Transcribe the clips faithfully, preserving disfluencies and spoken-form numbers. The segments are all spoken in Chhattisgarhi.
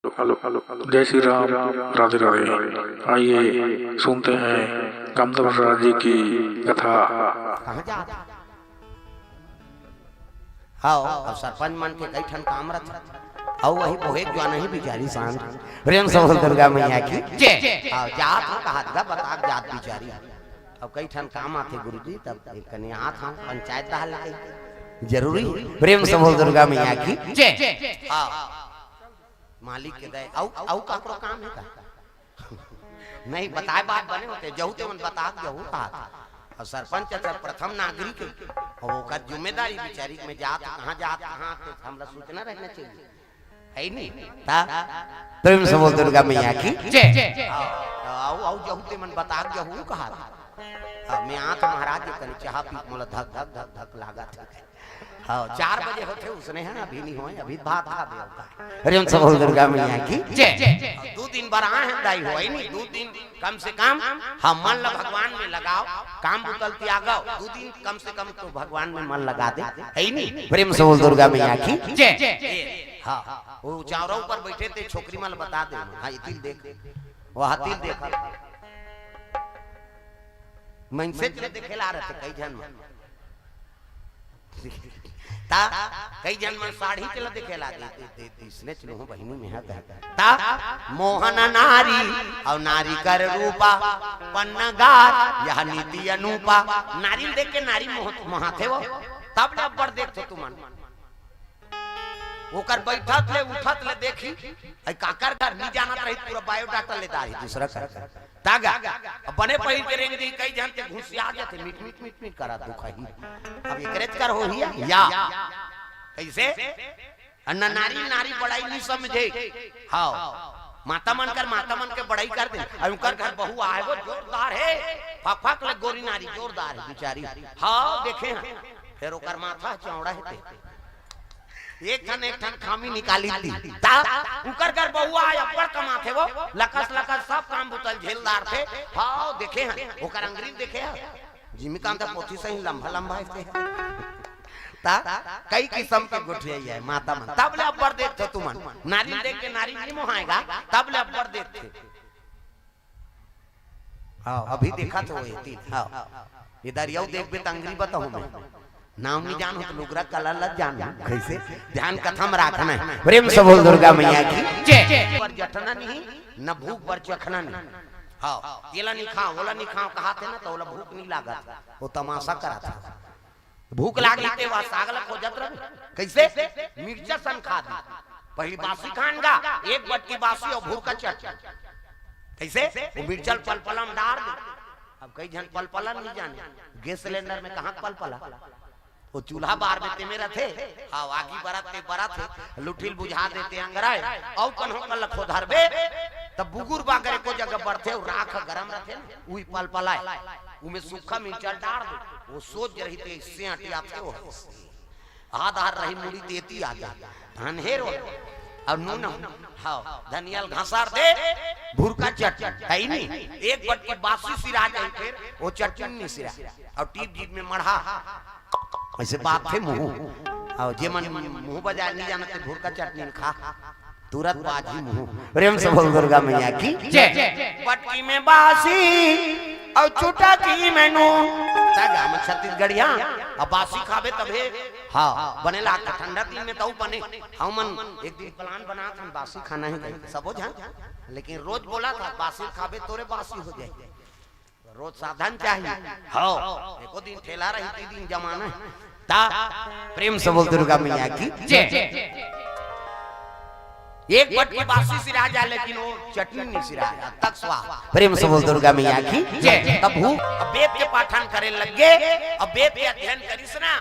जय श्री राम, राधे राधे। आइए सुनते हैं कामदेव महाराज जी की कथा। कहाँ जात? हव, अब सरपंच मन के कई ठन काम रथे। अउ वही बोहे जुआना ही बिचारी शांत। प्रेम से बोल दुर्गा मैया की। जय। हव, जात हो कहा था, बता जात बिचारी। अब कई ठन काम आथे गुरुजी, तब एक कने आत हव, पंचायत डाल के। जरूरी। प्रेम से बोल दुर्गा मैया की। जय। हव। मालिक के दया। अउ, अउ काकरो काम हे का? नहीं, बताए बात बने होते, जहू ते मन बता के जहू कहा था। अउ सरपंच ह प्रथम नागरिक हे, अउ ओकर जिम्मेदारी बिचारी में जात, कहाँ जात, कहाँ आत, हमला सूचना रहना चाहिए, हे नहीं? ता प्रेम से बोल दुर्गा मैया की। जय। हाँ, अउ, अउ जहू ते मन बता के जहू कहा था। अब मैं आत महाराज के कने चाह पी, मोला धक धक धक धक लागत हे। हाँ, चार बजे होथे उसने, हे ना, अभी नहीं होय, अभी भात खा दे होता। प्रेम से बोल दुर्गा मैया की। जय। दू दिन बर आए हन दाई, होय नहीं, दू दिन कम से कम, हाँ, मन ला भगवान में लगाव, काम बुता ल त्यागव, दू दिन कम से कम तो भगवान में मन लगा दे, हे नहीं? प्रेम से बोल दुर्गा मैया की। जय। हाँ, वो चावरा ऊपर बैठे थे, छोकरी मन ला बता दे, हाँ, ये तिल देख, वो हा तिल देख, मनसे चले देखे ला रथे कई झन मन। ता कई झन मन साड़ी चला देखे ला दे, दे, दे, दे, इसने चलो हो बहिनी में हा कहे। ता मोहन नारी अउ नारी कर रूपा, पन्नगार यह नीति अनूपा। नारी ल देख के नारी मोह-, मोहाथे वो, तब ले अब्बड़ देखथे तुमन। ओकर बैठत ले उठत ले देखी, अई काकर घर नी जानत रही, पूरा बायोडाटा ले डारी दूसरा कर। तागा, अब बने पहिर के रेंग दी, कई झन ते घुसिया जाथे, मिट, मिट, मिट, मिट करा दुखाही। अब एकरे च कर होही या? या। कैसे? अन्ना नारी, नारी बड़ाई नहीं समझे। हाँ। माता मन कर, माता मन के बड़ाई कर दे। अब उनकर घर बहू आए, वो जोरदार हे। फक, फक ले गोरी नारी, जोरदार हे बिचारी। हाँ, देखे हैं। फिर ओकर माथा चौड़ा हे ते। एक ठन, एक ठन खामी निकाली दी। ता, उकर घर बहू आए, अब्बड़ कमाथे वो। लकस, लकस सब काम बुता ल झेल डारथे। हाँ, देखे हैं। ओकर अंगरी देखे हैं। जिमीकांत पोथी सही लंबा लंबा हे। ता कई किसम के गोठियाई हे माता मन। तब ले अब्बड़ देखथे तुमन। नारी ल देख के नारी नी मोहाय गा, तब ले अब्बड़ देखथे। हाँ, अभी देखत हो ये तीन। हाँ। ये दरियाऊ देखबे त अंगरी बताहूँ मैं। नाम नी जानहूँ त लुगरा कलर ल जानहूँ। कैसे? ध्यान कथा में राखना हे। प्रेम से बोल दुर्गा मैया की। जय। पर जठना नहीं, न भूख बर चखना नहीं। हाँ, येला नी खाव, ओला नी खाव कहाथे ना, त ओला भूख नी लागत। वो तमाशा कराथे। भूख लागी ते वह साग ल खोजत रहे। कैसे? मिर्चा सन खा दी। पहिली बासी खान गा, एक बटकी बासी अउ भूरका चटनी। कैसे? वो मिर्चा ल पलपला में डार दे। अब कई झन पलपला नी जाने। गैस सिलेंडर में कहाँ पलपला? वो चूल्हा बार में तेमे रथे। हाँ, आगी बरत ते बरत हे, लुठिल बुझा देते अंगराय। अउ कन्हो कल खोधरबे, तब बुगुर बांगर एको जगह बरथे, अउ राख गरम रथे ना, उही पलपलाय। उमे सूखा मिर्चा डार दे, वो सोच रही ते इससे अटियाथे वो। आधार रही मुड़ी तेती आ जाए। धन हे रो। अउ नून, हाँ, धनिया ल घसार दे, भूरका चटनी, हे नी? एक बटकी बासी सिरा जाए फिर, वो चटनी नी सिरा। अउ टीप जीप में मढ़ा। ऐसे बात हे मुँह। अउ जे मन मुँह बजाय नी जानत ते भूरका चटनी ल खा। तुरंत बाजी मुँह। प्रेम से बोल दुर्गा मैया की। जय। बटकी में बासी अउ चुटकी में नून। ता गाम छत्तीसगढ़िया, अब बासी खाबे तभे। हाँ, बने लागथे ठंडा दिन में तउ बने। हमन एक दिन प्लान बनात हन बासी खाना हे कहिके, सबो झन। लेकिन रोज बोलत हन बासी खाबे तोरे बासी हो जाही। रोज साधन चाहिए। हाँ, एको दिन ठेला रही, ती दिन जमाना हे। ता प्रेम से बोल दुर्गा मैया की। जय। एक बटकी बासी सिरा जाए, लेकिन वो चटनी नी सिरा जाए, तक स्वाद। प्रेम से बोल दुर्गा मैया की। जय। तब हूँ, अब वेद के पाठन करे लग गे, अब वेद के अध्ययन करिस ना।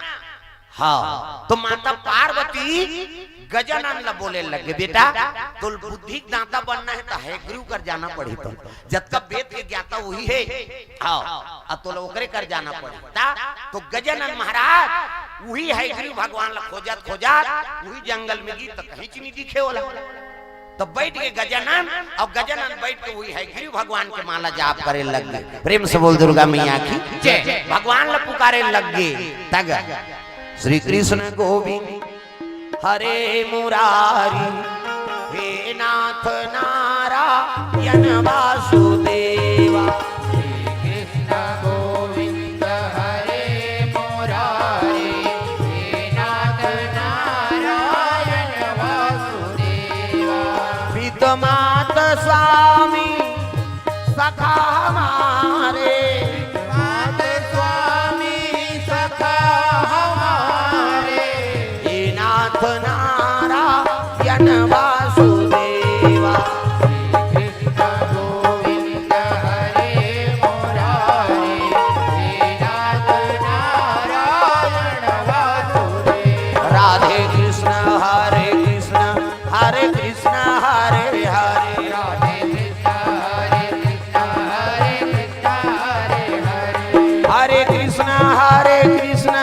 हाँ, तो माता पार्वती गजानन ला बोले लगे, "बेटा, तोल बुद्धि के दाता बनना हे, त हयग्रीव कर जाना पड़ही।" तो जतका वेद के ज्ञाता उही हे। हाँ, अब तोला ओकरे कर जाना पड़ही। ता, तो गजानन महाराज उही हयग्रीव भगवान ला खोजत खोजत उही जंगल में गिस, त कहीं च नी दिखे ओला। तो बैठ के गजानन, अउ गजानन बैठ के उही हयग्रीव भगवान के माला जाप करे लग गे। प्रेम से बोल दुर्गा मैया की। जय। भगवान ला पुकारे लग गे। तग श्री कृष्ण गोविंद हरे मुरारी, हे नाथ नारायण वासुदेवा। श्री कृष्ण गोविंद हरे मुरारी। हे नाथ नारायण वासुदेवा। पिता माता स्वामी सखा हमारे। माता स्वामी सखा हमारे। हे नाथ नारायण वासुदेवा। श्री कृष्ण गोविंद हरे मुरारी। हे नाथ नारायण वासुदेवा। राधे कृष्ण हरे कृष्ण हरे कृष्ण हरे हरे। राधे कृष्ण हरे कृष्ण हरे कृष्ण हरे हरे। हरे कृष्ण हरे कृष्ण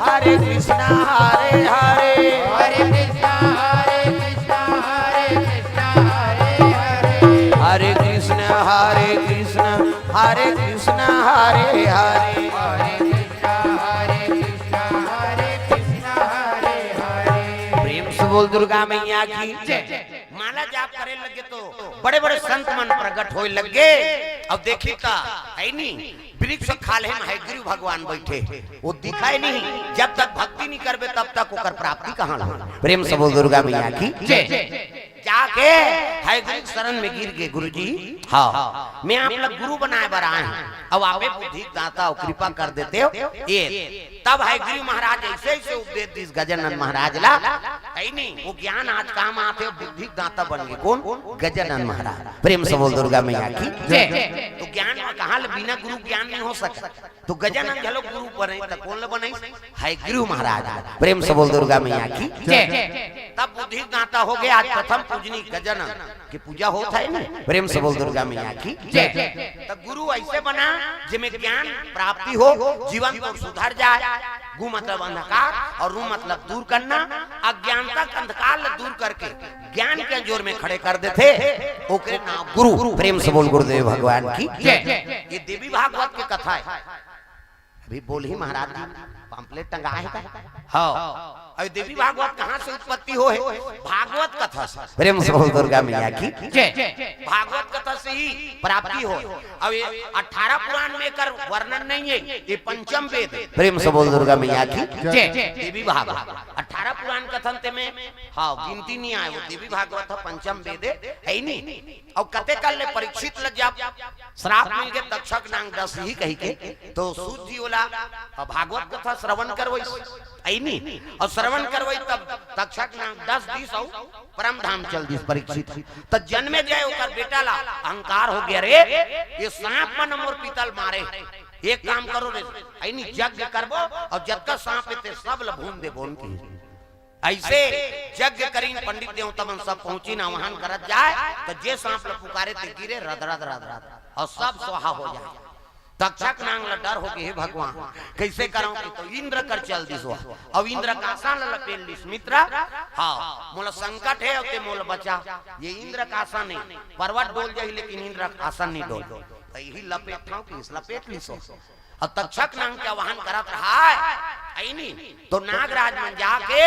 हरे कृष्ण हरे हरे। हरे कृष्ण हरे कृष्ण हरे कृष्ण हरे हरे। हरे कृष्ण हरे कृष्ण हरे कृष्ण हरे हरे। हरे कृष्ण हरे कृष्ण हरे कृष्ण हरे हरे। प्रेम से बोल दुर्गा मैया की जय। माला जाप करे लगे तो बड़े बड़े संत मन प्रगट होए लगे। अब देखी ता है नी, वृक्ष खाल्हे में हयग्रीव भगवान बैठे, वो दिखाई नहीं। जब तक भक्ति नहीं करबे तब तक ओकर प्राप्ति कहाँ ला? प्रेम से बोल दुर्गा मैया की जय। जाके हयग्रीव शरण में गिर गए, गुरुजी, हाँ, मैं आप लोग गुरु बनाए बर आए हैं, अब आपे बुद्धि दाता हो, कृपा कर देते हो। ये तब हयग्रीव महाराज ऐसे ऐसे उपदेश दिस गजानन महाराज ला, है नी, वो ज्ञान आज काम आथे, बुद्धि दाता बन गए। कौन? गजानन महाराज। प्रेम से बोल दुर्गा मैया की जय। तो ज्ञान में कहाँ ले, बिना गुरु ज्ञान नहीं हो सकता। तो गजानन घलो गुरु बने, तो कौन ले बने? हयग्रीव महाराज। प्रेम से बोल दुर्गा मैया की जय। तब बुद्धि दाता हो गए, आज प्रथम पूजनीय गजानन की पूजा होत है ना। प्रेम से बोल दुर्गा मैया की जय। तब गुरु ऐसे बना जेमे ज्ञान प्राप्ति हो, जीवन तो सुधर जाए। गु मतलब अंधकार और रू मतलब दूर करना। अज्ञानता के अंधकार ला दूर करके ज्ञान के अंजोर में खड़े कर देथे, ओकरे नाम गुरु। प्रेम से बोल गुरुदेव भगवान की जय। ये देवी भागवत के कथा है। अभी बोल ही महाराज जी, पम्पलेट टंगा है का? हाँ। अरे देवी भागवत कहाँ से उत्पत्ति हो है? भागवत कथा से। प्रेम से बोल दुर्गा मैया की जय। भागवत कथा से ही प्राप्ति हो। अब ये अठारह पुराण में एकर वर्णन नहीं है, ये पंचम वेद है। प्रेम से बोल दुर्गा मैया की जय। देवी भागवत अठारह पुराण कथन ते में, हाँ, गिनती नहीं आए, वो देवी भागवत है, पंचम वेद है, है ही नहीं। और कते कर ले परीक्षित ल जब श्राप मिल गए तक्षक नांग दस ही कही के, तो सूत जी ओला भागवत कथा श्रवण करवई, है नी, और श्रवण करवई तब तक्षक नांग दस दिस और परम धाम चल दिस परीक्षित। त जन्मे जाए ओकर बेटा ला अहंकार हो गया, रे ये सांप मन मोर पिता ल मारे, एक काम करो रे, है नी, यज्ञ करबो और जतका सांप हे ते सब ल भून देबो उनकी। ऐसे यज्ञ करीन, पंडित देवता मन सब पहुंचिन, आवाहन करत जाए, त जे सांप ल पुकारे ते गिरे रद रद रद रद, और सब स्वाहा हो जाए। तक्षक नांग ल डर हो गे, हे भगवान, कैसे करंव कि तो इंद्र कर चल दिस। अब इंद्र का आसन ल लपेट लिस, मित्र, हाँ, मोला संकट है, ते मोला बचा। ये इंद्र का आसन है, पर्वत डोल जाही, लेकिन इंद्र का आसन नहीं डोल। तो यही लपेट था कि इस लपेट लिस। अब तक्षक नांग के आवाहन करत रहा है, है नी? तो नागराज मन जाके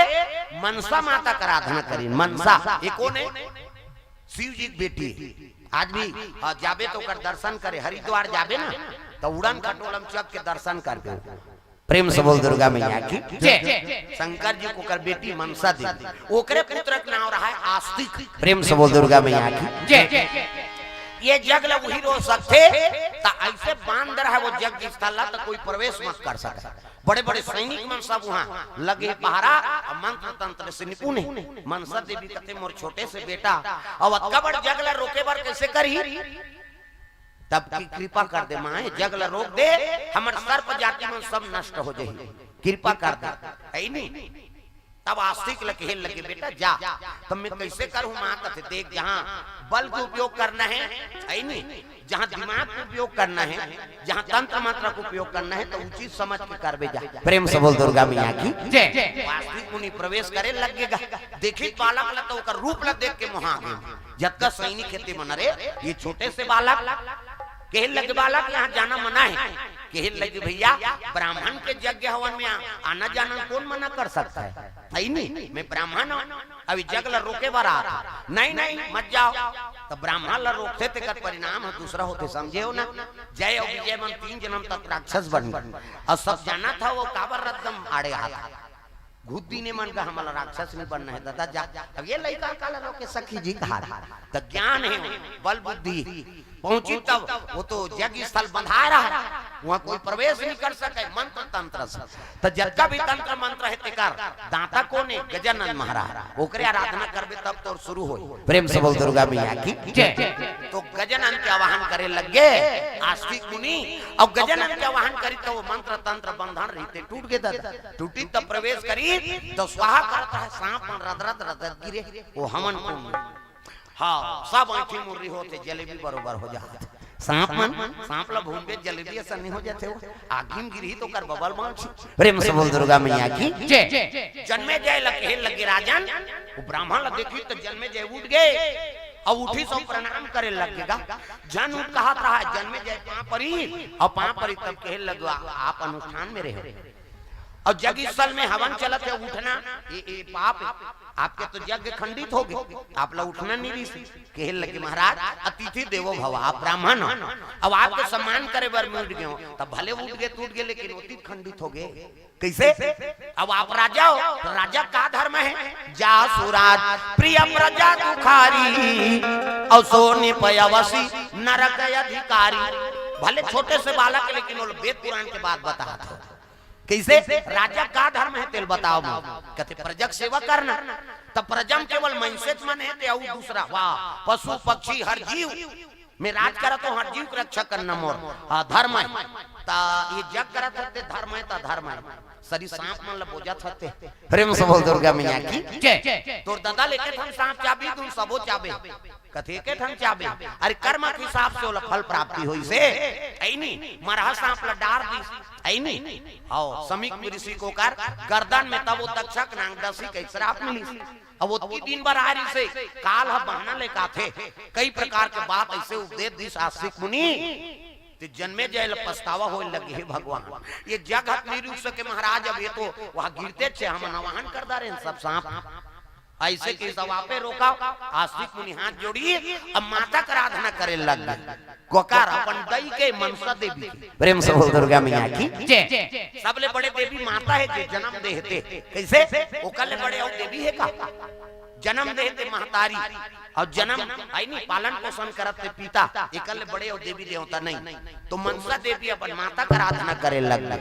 मनसा माता कर आराधना करीन। मनसा, ये कौन है? शिव जी की बेटी। आज भी, हाँ, जाबे तो ओकर दर्शन करे, हरिद्वार जाबे ना, तो उड़न खटोला म चघ के दर्शन करबे। प्रेम से बोल दुर्गा मैया की जय। शंकर जी के ओकर बेटी मनसा देवी, ओकरे पुत्र के नाम रहा है आस्तिक। प्रेम से बोल दुर्गा मैया की जय। ये जग ल उही रोक सकथे, त ऐसे बांध रहा है वो जग स्थल ला, त कोई प्रवेश मत कर सके। बड़े बड़े सैनिक मन सब वहाँ लगे पहरा, और मंत्र तंत्र से निपुण है। मनसा देवी कथे, मोर छोटे से बेटा, और अतका बड़ जग ल रोके बर कैसे करही? तब की कृपा कर दे माए, जग ल रोक दे, हमर सर्प जाति मन सब नष्ट हो जाही, कृपा कर दे, है नी? तब आस्तिक ल कहे लगे, बेटा जा। तब मैं कैसे करूं मां? कथे, देख, जहां बल के उपयोग करना है, है नी, जहां दिमाग के उपयोग करना है, जहां तंत्र मंत्र के उपयोग करना है, तो उचित समझ के करबे जा। प्रेम से बोल दुर्गा मैया की जय। आस्तिक मुनि प्रवेश करे लगेगा, देखी बालक ल तो ओकर रूप ल देख के मोहा गे। जतका सैनिक हे ते मन, अरे ये छोटे से बालक, कहे लगे, बालक, यहाँ जाना मना है। कहे लगे, "भैया, ब्राह्मण के यज्ञ हवन में आ-, आना जाना कोन मना कर सकता है? है नहीं, मैं ब्राह्मण हूँ, अभी जग ला रोके बर आत हूँ।" "नहीं, नहीं, मत जाओ।" तो ब्राह्मण ला रोकथे, तेकर परिणाम ह दूसरा होथे, समझे हो ना? जय अउ विजय मन तीन जन्म तक राक्षस बन गए, अउ सब जानत हे वो काबर रद्दम आड़े हाथ घुद्दी ने मन का, "हमला राक्षस नहीं बनना है दादा, जा।" अब ये लइका काला रोके, सखी जी कहा रहा, त ज्ञान है, बल बुद्धि पहुंची तब वो तो यज्ञ स्थल बंधाए रहा, वहां कोई प्रवेश नहीं कर सके मंत्र तंत्र से। त जतका भी तंत्र मंत्र है तेकर दाता कोन है? गजानन महाराज। ओकरे आराधना करबे तब तोर शुरू होई। प्रेम से बोल दुर्गा मैया की जय। तो गजानन के आवाहन करे लग गे आस्तिक मुनि, अउ गजानन के आवाहन करी तो वो मंत्र तंत्र बंधन रहिते टूट गे दादा। टूटी तब प्रवेश करी तो स्वाहा करत हे, सांप मन रदरद रदरद गिरे, वो हवन कुंड। हाँ, सब आंखी मुर्री होथे, जलेबी बरोबर हो जात। सांप मन, सांप ला भूनबे, जलेबी असन नहीं हो जाथे वो। आगी में गिरही तो ओकर बबल बांच। प्रेम से बोल दुर्गा मैया की जय। जन्मेजय ला कहे लगे, "राजन।" वो ब्राह्मण ला देखी तो जन्मेजय उठ गे, अउ उठी सब प्रणाम करे लग गे गा। जन उठ कहत रहा, जन्मेजय पांव परी, अउ पांव परी तब कहे लगे, "आप अनुष्ठान में रहे हो, अउ यज्ञ स्थल में हवन चलत हे, उठना ये, ये पाप है। आपके तो यज्ञ खंडित हो गे, आप ला उठना नहीं रहिस।" कहे लगे, "महाराज, अतिथि देवो भव, आप ब्राह्मण हो, अब आपके सम्मान करे बर मैं उठ गे हों।" तब भले उठ गे, टूट गे, लेकिन अतीत खंडित हो गे। कैसे? अब आप राजा हो, तो राजा का धर्म है? "जासु राज प्रिय प्रजा दुखारी, अउ सो नृप अवसि नरक अधिकारी।" भले छोटे से बालक, लेकिन वो वेद पुराण के बात बतात हे। कैसे? "राजा का धर्म है, तेला बताओ मोला।" कथे, "प्रजा के सेवा करना।" त प्रजा में केवल मइनसेच मन हे, ते अउ दूसरा, वाह, पशु पक्षी हर जीव में राज करत हों, हर जीव के रक्षा करना मोर, हाँ, धर्म है। त ये जग करत हे ते धर्म है, त धर्म है। सरी सांप मन ला बोजत हे ते। प्रेम से बोल दुर्गा मैया की जय। तोर ददा ल एके ठन सांप चाबही, तुम सबो चाबे। कथे, "एके ठन चाबे।" अरे, कर्म के हिसाब से ओला फल प्राप्ति होइस हे, ऐ नी? मरहा सांप ला डार दिस, ऐ नी? हव, समीक ऋषि के ओकर गर्दन में, तब वो तक्षक नांगदसी के श्राप मिलिस। अब ओतकी दिन बर आ रहिस हे, काल ह बहाना लेके आथे, कई प्रकार के बात ऐसे उपदेश दिस आस्तिक मुनि, ते जन्मेजय ल पछतावा होए लगे, "हे भगवान, ये जग ह त नहीं रुक सके महाराज, अब ये तो वहाँ गिरतेच हे, हमन आवाहन कर डारेन सब सांप।" ऐसे कहिस, "अब आपे रोकव।" आस्तिक मुनि हाथ जोड़ी, अब माता के आराधना करे लग गे। कोकर अपन दई के, मनसा देवी के। प्रेम से बोल दुर्गा मैया की जय। सबले बड़े देवी माता हे, जे जन्म दे हे ते। कैसे? ओकर ले बड़े अउ देवी हे का? जन्म दे हे ते महतारी, अउ जन्म, ऐ नी, पालन पोषण करत हे ते पिता, एकर ले बड़े अउ देवी देवता नहीं। तो मनसा देवी अपन माता के आराधना करे लग गे।